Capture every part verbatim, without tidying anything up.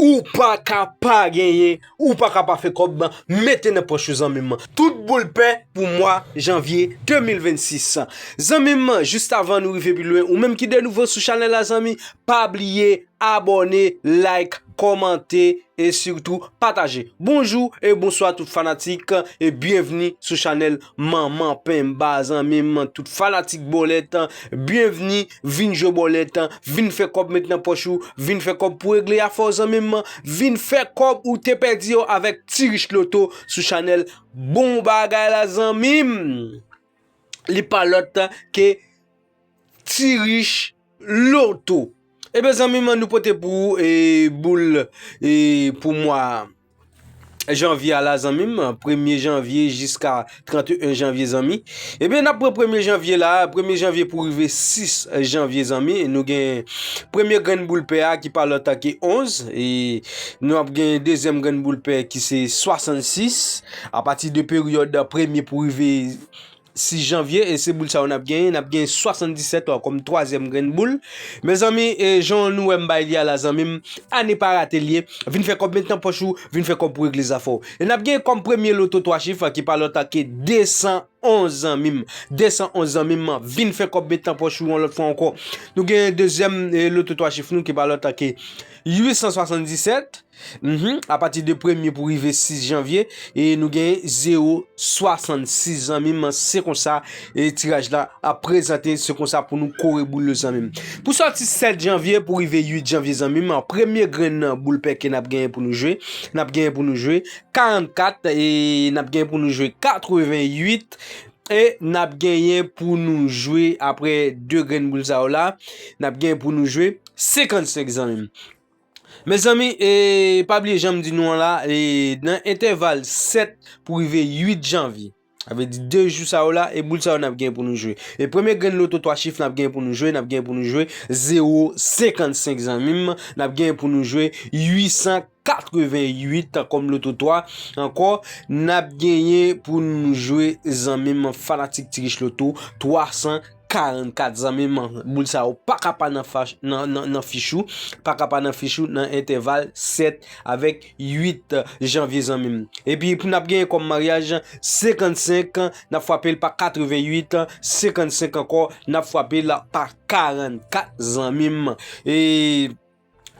Ou pa ka pa genyen, ou pa ka pa fè kòb, mete nan pòch ou zanmi m. Tout boul pè pou mwa janvye de mil vennsis. Zanmi m, jis avan nou rive pi lwen, ou menm ki de nouvo sou chanèl la zanmi, pa bliye abòne, like, kòmante e sitou pataje. Bonjou e bonswa tout fanatik e byenvni sou chanèl Manman Penba zanmi m, tout fanatik bòlèt, byenvni, vin jwe bòlèt, vin fè kòb met nan pòch ou, vin fè kòb pou regle afè w zanmi m, vin fè kòb ou te pèdi yo avèk Ti Rich Loto sou chanèl Bon Bagay la zanmi m. Li pa lòt ke Ti Rich Loto. Ebyen zanmi m, nou pote pou ou e boul e pou mwa janvye a la zanmi m, premye janvye jiska trannteyen janvye zanmi. Ebyen n ap pran premye janvye la, premye janvye pou rive sis janvye zanmi. Nou gen premye grenn boul pè a ki pa lòt ke onz e nou ap gen dezyèm grenn boul pè ki se swasannsis. Apati de peryòd premye pou rive sis janvye, e se boul sa yo n ap genyen, n ap genyen swasanndisèt kòm twazyèm grenn boul. Mezanmi, e jan nou wè m bay li a la zanmi m, ane pa rate l ye. Vin fè kòb met nan pòch ou, vin fè kòb pou regle zafè w. E n ap genyen kòm premye loto twa chif ki pa lòt ke desanonz zanmi m. Desanonz zanmi m, vin fè kòb met nan pòch ou yon lòt fwa ankò. Nou genyen dezyèm e loto twa chif nou ki pa lòt ke uitsanswasanndisèt. Mhm. Apati de premye pou rive sis janvye, e nou gen zewo swasannsis zanmi m, se konsa e tiraj la ap prezante, se konsa pou nou kore boul yo zanmi m. Pou sòti sèt janvye pou rive uit janvye zanmi m, premye grenn boul pè ke n ap genyen pou nou jwe, n ap genyen pou nou jwe karannkat e n ap genyen pou nou jwe katreventuit e n ap genyen pou nou jwe apre de grenn boul sa yo la, n ap genyen pou nou jwe senkannsenk zanmi m. Mezanmi, e pa bliye jan m di nou an la, e nan entèval sèt pou rive uit janvye. Sa vle di de jou sa yo la, e boul sa yo n ap gen pou nou jwe. E premye grenn loto twa chif n ap gen pou nou jwe, n ap gen pou nou jwe zewo senkannsenk zanmi m, n ap gen pou nou jwe uitsankatreventuit kòm loto twa. Ankò, n ap genyen pou nou jwe zanmi m fanatik Ti Rich Loto twasan karannkat zanmi m, boul sa yo pa ka pa nan fach-, nan, nan, nan fich ou, pa ka pa nan fich ou nan entèval sèt avèk uit janvye zanmi m. Epi pou n ap genyen kòm maryaj senkannsenk, n ap frape l pa katreventuit, senkannsenk ankò, n ap frape l pa karannkat zanmi m. E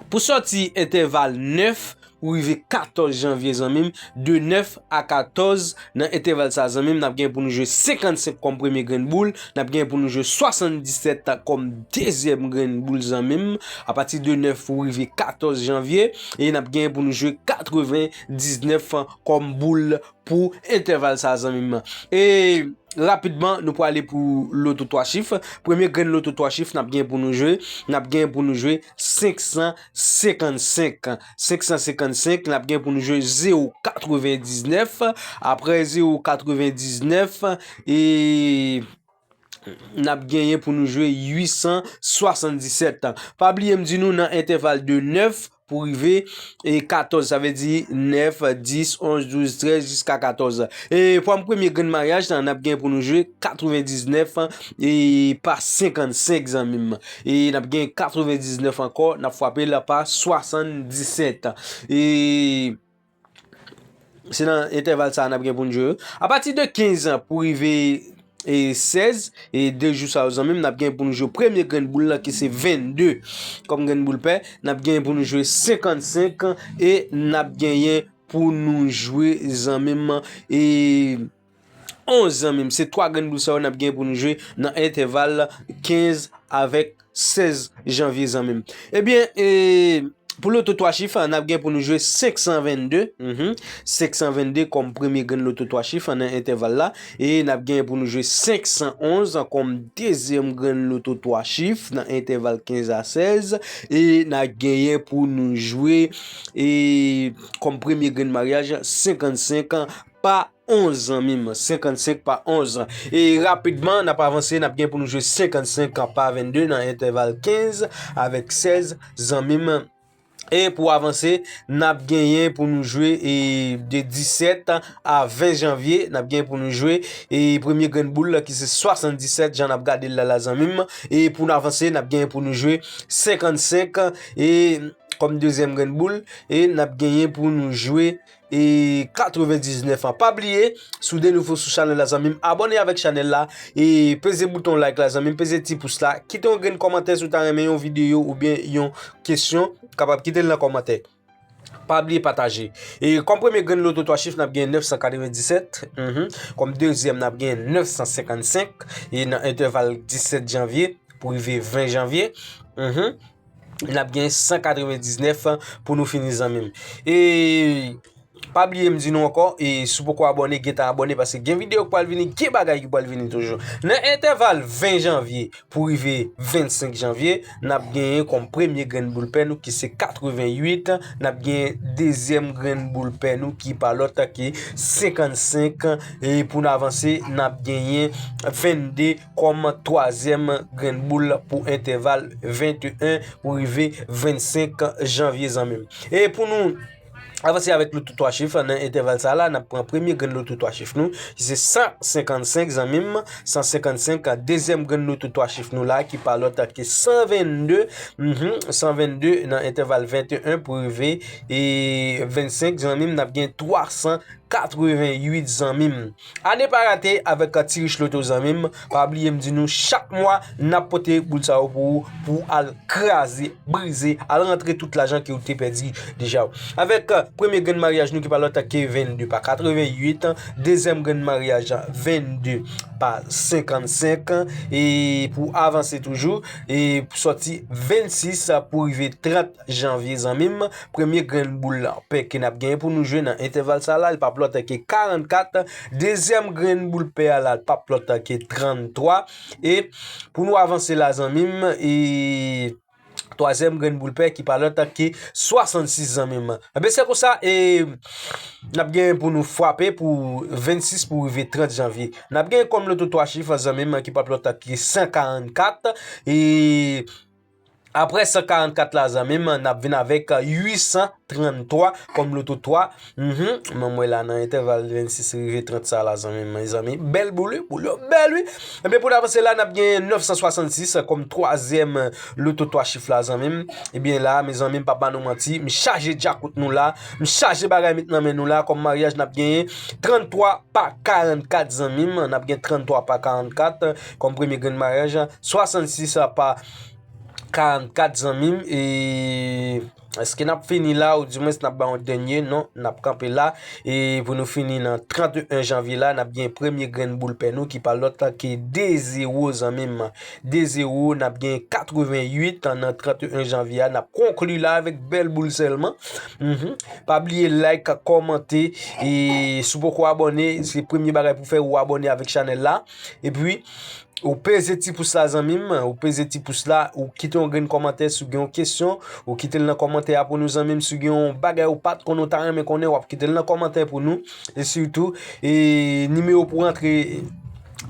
pou sòti entèval nèf pou rive katòz janvye zanmi m, de nèf a katòz nan entèval sa zanmi m, n ap gen pou nou jwe senkannsenk kòm premye grenn boul, n ap gen pou nou jwe swasanndisèt kòm dezyèm grenn boul zanmi m, apati de nèf pou rive katòz janvye, e n ap gen pou nou jwe katrevendiznèf kòm boul pou entèval sa zanmi m. E rapidman, nou prale pou loto twa chif. Premye grenn loto twa chif n ap gen pou nou jwe, n ap gen pou nou jwe senksansenkannsenk. Senksansenkannsenk, n ap gen pou nou jwe zewo katrevendiznèf. Apre zewo katrevendiznèf, e n ap genyen pou nou jwe uitsanswasanndisèt. Pa bliye m di nou nan entèval de nèf pou rive e katòz, sa vle di nèf, dis, onz, douz, trèz, jiska katòz. E pou premye grenn maryaj la, n ap gen pou nou jwe katrevendiznèf e pa senkannsenk zanmi m. E n ap gen katrevendiznèf ankò, n ap frape l pa swasanndisèt. E se nan entèval sa a n ap gen pou n jwe yo. Apati de kenz pou rive e sèz, e de jou sa yo zanmi m, n ap gen pou nou jwe premye grenn boul la ki se vennde kòm grenn boul pè, n ap gen pou nou jwe senkannsenk e n ap genyen pou nou jwe zanmi m e onz zanmi m. Se twa grenn boul sa yo n ap gen pou nou jwe nan entèval kenz avèk sèz janvye zanmi m. Ebyen, e pou loto twa chif, n ap gen pou nou jwe senksanvennde, mhm, senksanvennde kòm premye grenn loto twa chif nan entèval la, e n ap gen pou nou jwe senksanonz kòm dezyèm grenn loto twa chif nan entèval kenz a sèz, e n ap genyen pou nou jwe, e kòm premye grenn maryaj, senkannsenk pa onz zanmi m, senkannsenk pa onz. E rapidman, n ap avanse, n ap gen pou nou jwe senkannsenk pa vennde nan entèval kenz avèk sèz zanmi m. E pou avanse, n ap genyen pou nou jwe, e, de disèt a ven janvye, n ap genyen pou nou jwe, e, premye grenn boul la ki se swasanndisèt, jan n ap gade l la, la, zanmi m. E pou n avanse, n ap genyen pou nou jwe senkannsenk, e, kòm dezyèm grenn boul, e n ap genyen pou nou jwe, e, katrevendiznèf an. Pa bliye, si w de nouvo sou chanèl la, zanmi m, abòne avèk chanèl la, e peze bouton like la, zanmi m, peze ti pous la, kite yon grenn kòmantè si w ta renmen yon videyo oubyen yon kesyon, kapab kite l nan kòmantè. Pa bliye pataje. E kòm premye grenn loto twa chif, n ap gen nèf san katrevenndisèt. Mhm. Kòm dezyèm, n ap gen nèf san senkannsenk. E nan entèval disèt janvye pou rive ven janvye, mhm, n ap gen san katrevendiznèf pou nou fini, zanmi m. E pa bliye m di nou ankò, e si w poko abòne, gentan abòne, paske gen videyo k pral vini, gen bagay ki pral vini toujou. Nan entèval ven janvye pou rive vennsenk janvye, n ap genyen kòm premye grenn boul pè nou ki se katreventuit, n ap genyen dezyèm grenn boul pè nou ki pa lòt ke senkannsenk, e pou n avanse, n ap genyen vennde kòm twazyèm grenn boul pou entèval venteyen pou rive vennsenk janvye, zanmi m. E pou nou avanse avèk loto twa chif nan entèval sa la, n ap pran premye grenn loto twa chif nou, ki se san senkannsenk, zanmi m, san senkannsenk, dezyèm grenn loto twa chif nou la, ki pa lòt ke san vennde, mhm, san vennde nan entèval venteyen pou rive, e, vennsenk, zanmi m, n ap gen twa san katreventuit, zanmi m. A ne pa rate avèk Ti Rich Loto, zanmi m. Pa bliye m di nou, chak mwa, n ap pote boul sa yo pou ou, pou w al kraze, brize, al rantre tout lajan ke w te pèdi deja. Avèk, euh, premye grenn maryaj nou ki pa lòt ke vennde pa katreventuit, dezyèm grenn maryaj vennde pa senkannsenk, e pou avanse toujou, e sòti vennsis pou rive trant janvye, zanmi m. Premye grenn boul pè ke n ap genyen pou nou jwe nan entèval sa la, li p ap lòt ke karannkat. Dezyèm grenn boul pè a la, li p ap lòt ke tranntwa. E pou nou avanse la, zanmi m, e twazyèm grenn boul pè ki pa lòt ke swasannsis, zanmi m. Enben, se konsa, e n ap genyen pou nou frape pou vennsis pou rive trant janvye. N ap genyen kòm loto twa chif, zanmi m, ki p ap lòt ke san karannkat. E apre san karannkat la, zanmi m, n ap vin avèk uit san tranntwa kòm loto twa. Mhm. Men mwen la nan entèval vennsis rive trant sa la, zanmi m, mezanmi. Bèl boul, wi, boul yo bèl, wi. Enben, pou n avanse la, n ap gen nèf san swasannsis kòm twazyèm loto twa chif la, zanmi m. Ebyen la, mezanmi, m p ap ba nou manti, m chaje djakout nou la, m chaje bagay met nan men nou la, kòm maryaj n ap genyen tranntwa pa karannkat, zanmi m, n ap gen tranntwa pa karannkat kòm premye grenn maryaj, swasannsis pa karannkat, zanmi m, e èske n ap fini la, oudimwens n ap ba yon dènye? Non, n ap kanpe la. E pou nou fini nan tranteyen janvye la, n ap gen premye grenn boul pè nou ki pa lòt ke de zewo, zanmi m. De zewo, n ap gen katreventuit nan tranteyen janvye a. N ap konkli la avèk bèl boul sèlman. Mhm. Pa bliye like, kòmante, e si w poko abòne, se premye bagay pou fè, ou abòne avèk chanèl la. Epi, ou peze ti pous la, zanmi m, ou peze ti pous la, ou kite yon grenn kòmantè si w gen yon kesyon, ou kite l nan kòmantè a pou nou, zanmi m, si w gen yon bagay ou pa t konnen, ou ta renmen konnen, w ap kite l nan kòmantè pou nou, e sitou, e nimewo pou rantre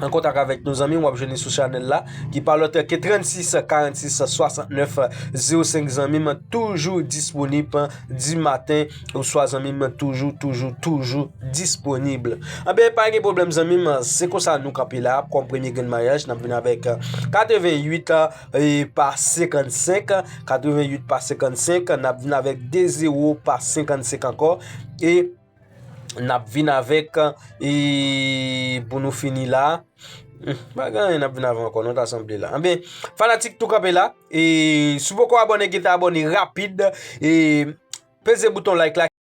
an kontak avèk nou, zanmi m, w ap jwenn li sou chanèl la, ki pa lòt ke trannsis karannsis swasantnèf zewo senk, zanmi m, toujou disponib di maten oswa, zanmi m, toujou, toujou, toujou disponib. Anben, pa gen pwoblèm, zanmi m, se konsa nou kanpe la, kòm premye grenn maryaj, n ap vin avèk, euh, katreventuit, euh, e pa senkannsenk, katreventuit pa senkannsenk, n ap vin avèk de zewo pa senkannsenk ankò, e n ap vin avèk, e pou nou fini la, hmm, pa gen anyen n ap vin avè ankò, non, ta sanble la. Anben, fanatik, tou kanpe la, e si w poko abòne, gentan abòne rapid, e peze bouton like la.